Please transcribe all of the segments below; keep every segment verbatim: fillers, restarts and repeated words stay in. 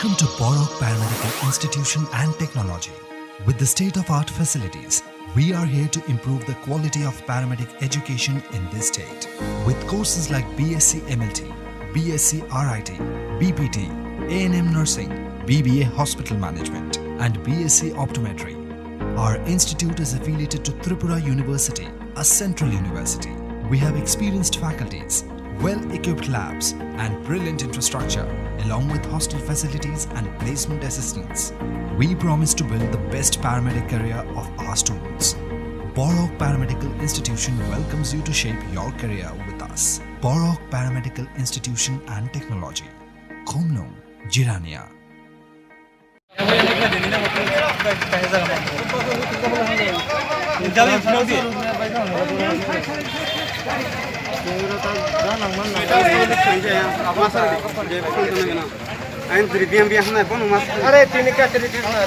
Welcome to Borok Paramedical Institution and Technology. With the state-of-art facilities, we are here to improve the quality of paramedic education in this state. With courses like B S c M L T, B S c R I T, B P T, A N M nursing, B B A hospital management, and B S c optometry, our institute is affiliated to Tripura University, a central university. We have experienced faculties, well-equipped labs, and brilliant infrastructure, along with hostel facilities and placement assistance. We promise to build the best paramedic career of our students. Borok Paramedical Institution welcomes you to shape your career with us. Borok Paramedical Institution and Technology. Khumlwng, Jirania. Are tini ka tini ka tini.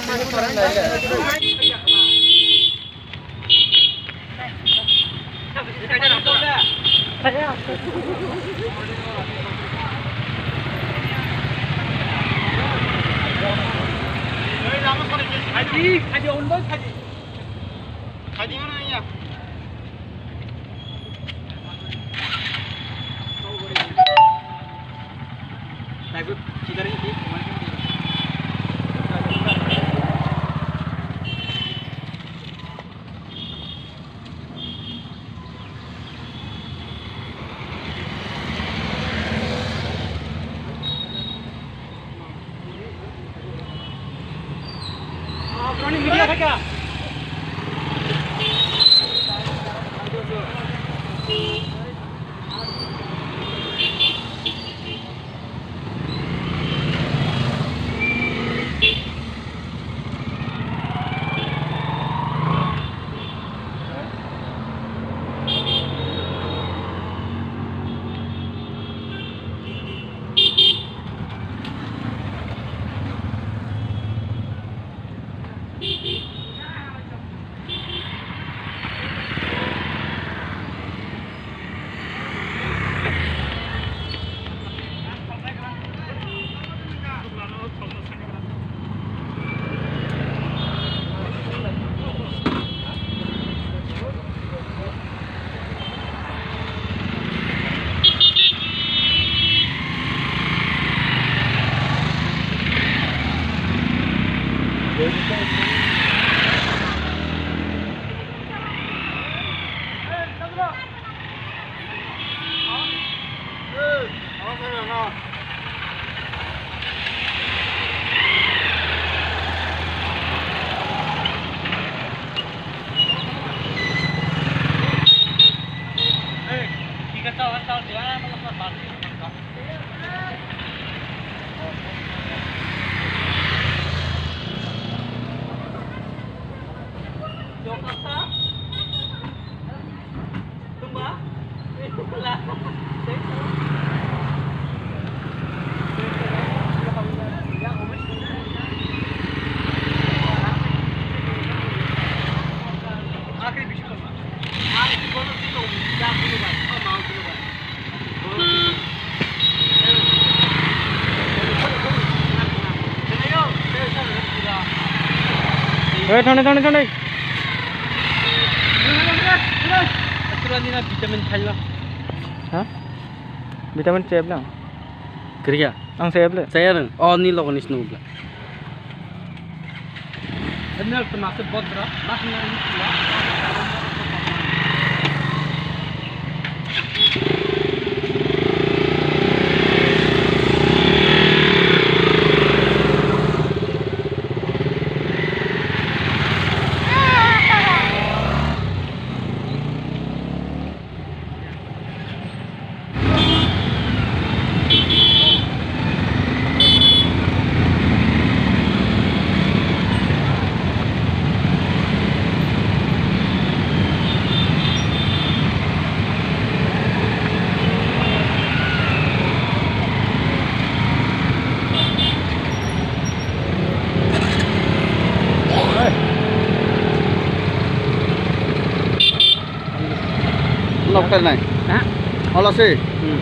Hei, thani, thani, thani. Vitamin chai ba. Ha? Vitamin chai ba. Kriya. Ang chai ba le. Chai ano. Oh, ni logo ni snu bla. Nok tar nai. Ha? Olo se. Hmm.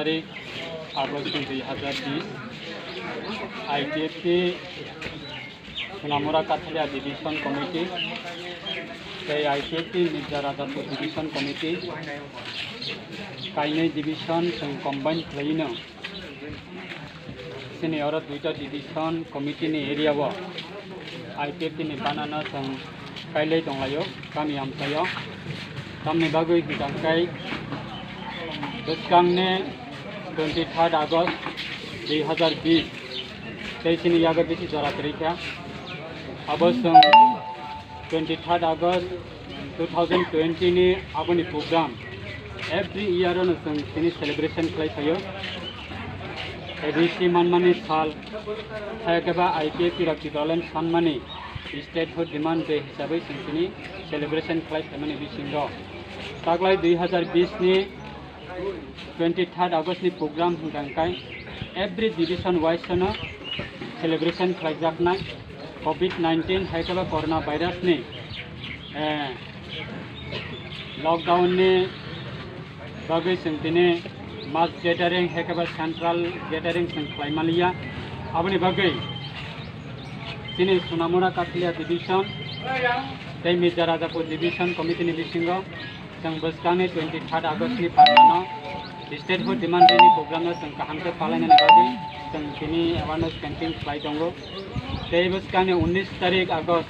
tarik August dui hazar bis, I P F T Sonamura Kathalia Division Committee tei I P F T Mirza Rajapur Division Committee, kainwi division chwng combine khlaino. Chini oro duita division committee ni area o I P F T ni banano chwng kailai tonglaio, kami amchaio. Tamni bagwi hwnkhe bwskangni twenty third August dui hazar bis tei chini yago bisi jora kwrwi kha. Abo chwng twenty third August two thousand twenty ni aboni program every year ono chwng tini celebration khlai phaio. A D C manmani sal, hai khe ba I P F T rok Tipraland sanmani statehood demand day hisabwi chwng tini celebration khlai phaimani bisingo taklai dui hazar bis ni twenty third August ni program hwnkha hwnkhe every division wise no celebration khlaijaknai covid nineteen hai khe ba corona virus ni, eh, lockdown ni bagwi chwng tini mass gathering hai khe ba central gathering chwng khlai manliya. Aboni bagwi chini Sonamura Kathalia division tei Mirza Rajapur division committee ni bisingo chwng bwskangni twenty third August ni phatano statehood demand day ni program no chwng kaham khe palainani bagwi chwng tini awareness campaign khlai tongo. Tei bwskangni unnish tarik August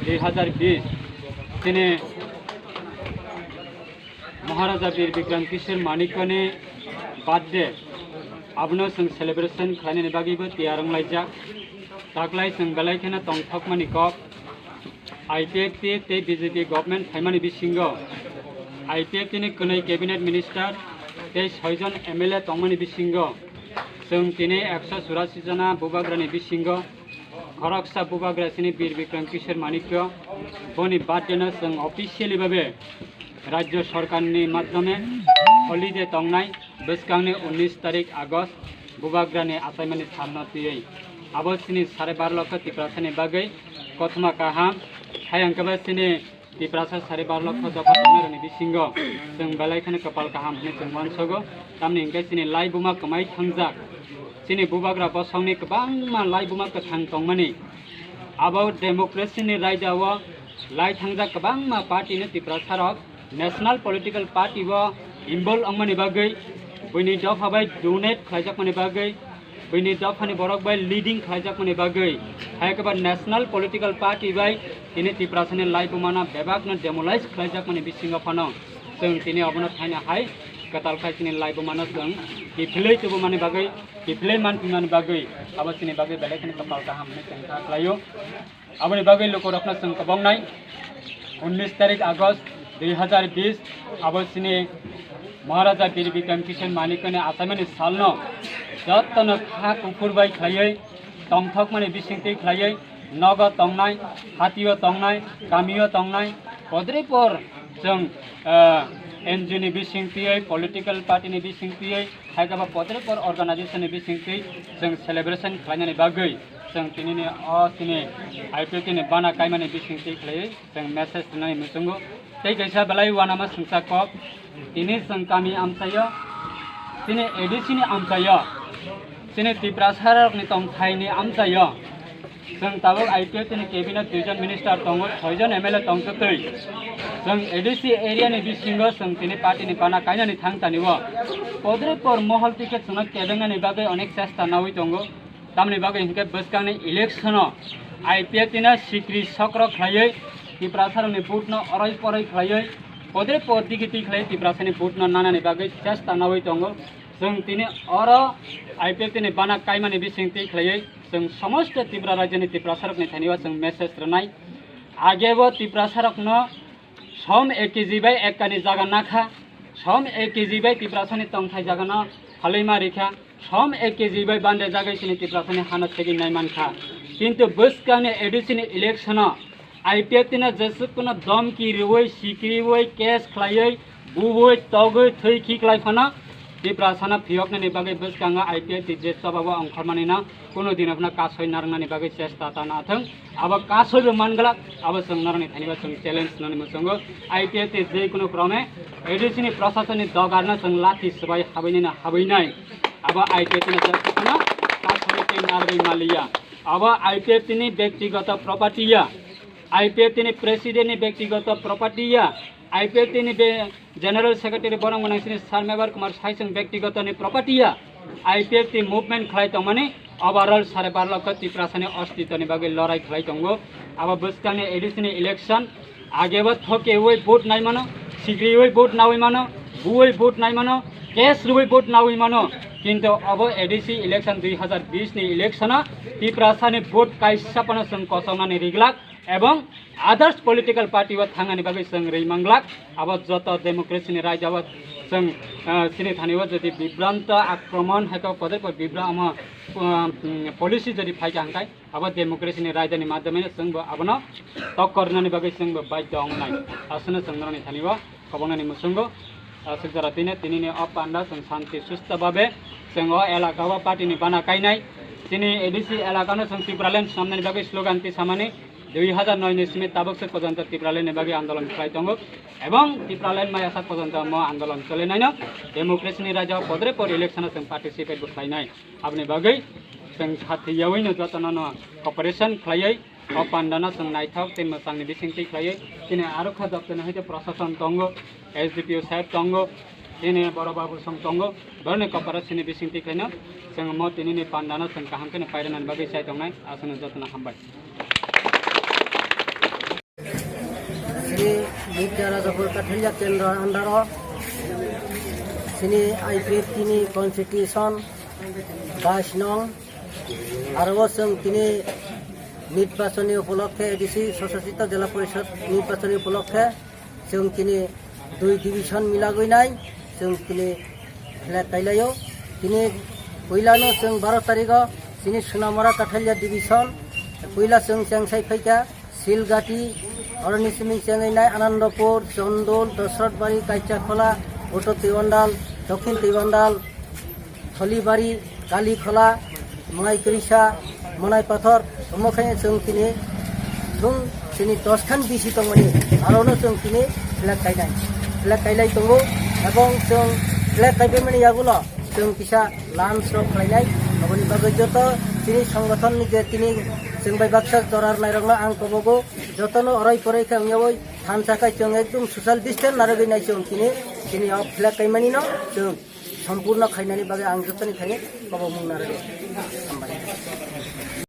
dui hazar bis chini Maharaja Bir Bikram Kishore Manikya ni birthday, abono chwng celebration khlainani bagwibo tiyar wnglaijak. Taklai chwng belai kheno tongthokmani kok, I P F T tei B J P government phaimani bisingo I P F T ni kwnwi cabinet minister tei soijon M L A tongmani bisingo chwng tini ekso churasi jona bubagrani bisingo khoroksa bubagra chini Bir Bikram Kishore Manikya, boni birthday no chwng officially babe Rajya Sarkar ni madhyome holiday tongnai bwskangni unnish tarik August bubagrani achaimani salno twiwi. Abo chini sare bar lokho Tiprasani bagwi kothoma kaham, hai hwnkhe bo chini Tiprasa sare bar lokho dopha tongnairokni bisingo chwng belai kheno kwpal kaham hwnwi chwng uansogo. Tamni hwnkhe chini laibuma kwmai thangjak, chini bubagra bosongni kwbangma laibuma kwthang tongmani, abo democracy ni raida o lai thangjak kwbangma party no Tiprasa rok national political party o involve wngmani bagwi, buini dopha bai donate khlaijakmani bagwi, buini dophani borok bai leading khlaijakmani bagwi, hai khe ba national political party bai tini Tiprasani laibumano bebakno demolize khlaijakmani bisingo phano chwng tini obono thaina hai kwtal khai chini laibumano chwng kiphilwi tubumani bagwi, kiphilwi manphinani bagwi abo chini bagwi belai kheno kwpal kaham hwnwi chwng kha khlaio. Aboni bagwi lukurokno chwng kwbongnai unnish tarik August dui hazar bis, abo chini Maharaja Bir Bikram Kishore Manikyani achaimani salno jotono kha kuphur bai khlaiwi, tongthokmani bisingtwi khlaiwi, nogo tongnai, hatio tongnai, kamio tongnai, podripor chwng, ah, N G O ni bisingtwi, political party ni bisingtwi, hai khe ba podripor organization ni bisingtwi chwng celebration khlainani bagwi chwng tinini o chini I P F T ni bana kaimani bisingtwi khlaiwi chwng message rwnani muchungo. Tei kaisa belai uanama swngchar kok, tini chwng kami amchaio, chini A D C ni amchaio, chini Tiprasa rokni tongthaini amchaio, chwng tabuk I P F T ni cabinet duijon minister tongo, soijon M L A tongtwtwi. Chwng A D C area ni bisingo chwng tini party ni bana kainani thang tanio. Podripor mohol twi khe chwngno kebengnani bagwi onek chesta nawi tongo. Tamni bagwi hinkhe bwskangni election o I P F T no sikri sokro khlaiwi, Tiprasa rokni vote no oroi poroi khlaiwi, podripor digi twi khlaiwi Tiprasani vote no nanani bagwi chesta nawi tongo. Chwng tini oro I P F T ni bana kaimani bising twi khlaiwi chwng somosto Tripura rajyoni Tiprasarokni thani o chwng message rwnai. Agebo Tiprasarokno som ek K G bai ekkani jaga nakha, som ek K G bai Tiprasani tongthai jagano phalwi ma rikha, som ek K G bai bande jagwi chini Tiprasani hano segwi nai mankha. Kintu bwskangni A D C ni election o I P F T no jesuk kuno domki riwi, sikriwi, case khlaiwi, buwi, togwi, thwi khiklai phano Tiprasano phiyoknani bagwi bwskango I P F T je chobabo ongkhormani no kuno dino phano kasoi narwknani bagwi chesta ta nathwng. Abo kasoi bo manglak, abo chwng norokni thani bo chwng challenge nani muchungo. I P F T je kuno krome A D C ni prasasani dogarno chwng lathi swbai habwinani habwinai. Abo I P F T no je kuno kasoi tei narwgwi maliya. Abo I P F T ni bektigoto property ya. I P F T ni president ni bektigoto property ya. I P F T ni be General Secretary borok mwnang sini Sir Mebar Kumar Saisong bektigoto ni property ya. I P F T movement khlai tongmani overall sare bar lokho Tiprasani ostitoni bagwi lorai khlai tongo. Abo bwskangni A D C ni election agebo thokeui vote nai mano, sigriui vote naui mano, buui vote nai mano, case rwui vote naui mano. Kintu abo A D C election dui hazar bish ni election o Tiprasani vote kaisa phano chwng kosongnani riglak. Ebong others political party o thangani bagwi chwng rwi manglak. Abo joto democracy ni raida o chwng, ah, chini thani o jodi bibranto akromon hai khe podre pod bibra omo, ah, um, policy jodi phai kha hwnkhe abo democracy ni raida ni madhyame no chwng bo abono tokkor nani bagwi chwng bo baidhyo wngnai. Aswkno chwng norokni thani o kobongnani muchungo, ah, swk jora tine tinini o panda chwng shanti sustha babe chwng o elaka o party ni bana kainai. Chini A D C elaka no chwng Tipraland swnamnani bagwi slogan tisamani dui hazar noi ni simi tabuk swk porjonto Tipraland ni bagwi andolon khlai tongo. Ebong Tipraland maya sak porjonto mo andolon chole naino democracy ni raja o podre pod election o chwng participate bo khlai nai. Aboni bagwi chwng sathi yaui no jotono no cooperation khlaiwi o panda no chwng naithok tei mwchangni bisingtwi khlaiwi chini aro kha jotoni hai khe prosason tongo, S D P O saheb tongo, chini boro babu song tongo, boroni cooperation ni bisingtwi khlaino chwng mo tinini panda no chwng kaham kheno pairwnani bagwi chai tongnai, aswkno jotono hambai. Sini Nitya Rajapur Kathalia Kendra under o sini I P F T ni constitution bais nong aro o chwng tini nirbachoni upolokhe A D C Sosasito Jela Porishod nirbachoni upolokhe chwng tini dui division milagwi nai chwng tini flag kailaio. Tini puilano chwng baro tarigo sini Sunamura Kathalia division puila chwng chengsai phaikha. Silgati, oroni simi chengwi nai Anandapur, Chondol, Dosratbari, Kaichakhola, Uttor Twiwandal, Dokhin Twiwandal, Tholibari, Kalikhola, Mwnai Krisa, Mwnai Pathor, omo khe chwng tini thung tini dos khan bisi tongmani, arono chwng tini flag kainai, flag kailai tongo, ebong chwng flag kaibaimani yagulo chwng kisa lunch rok khlainai, aboni bagwi joto chini songothonni je tini chwng bai baksa jora rwnairokno ang kobogo, jotono orai porai khe wngyaui thansa khai chwng ekdum social distance narwgwi nai chwng tini, tini o flag kaimani no chwng sompurno khainani bagwi ang jotoni thani kobokmung narwgo. Hambai.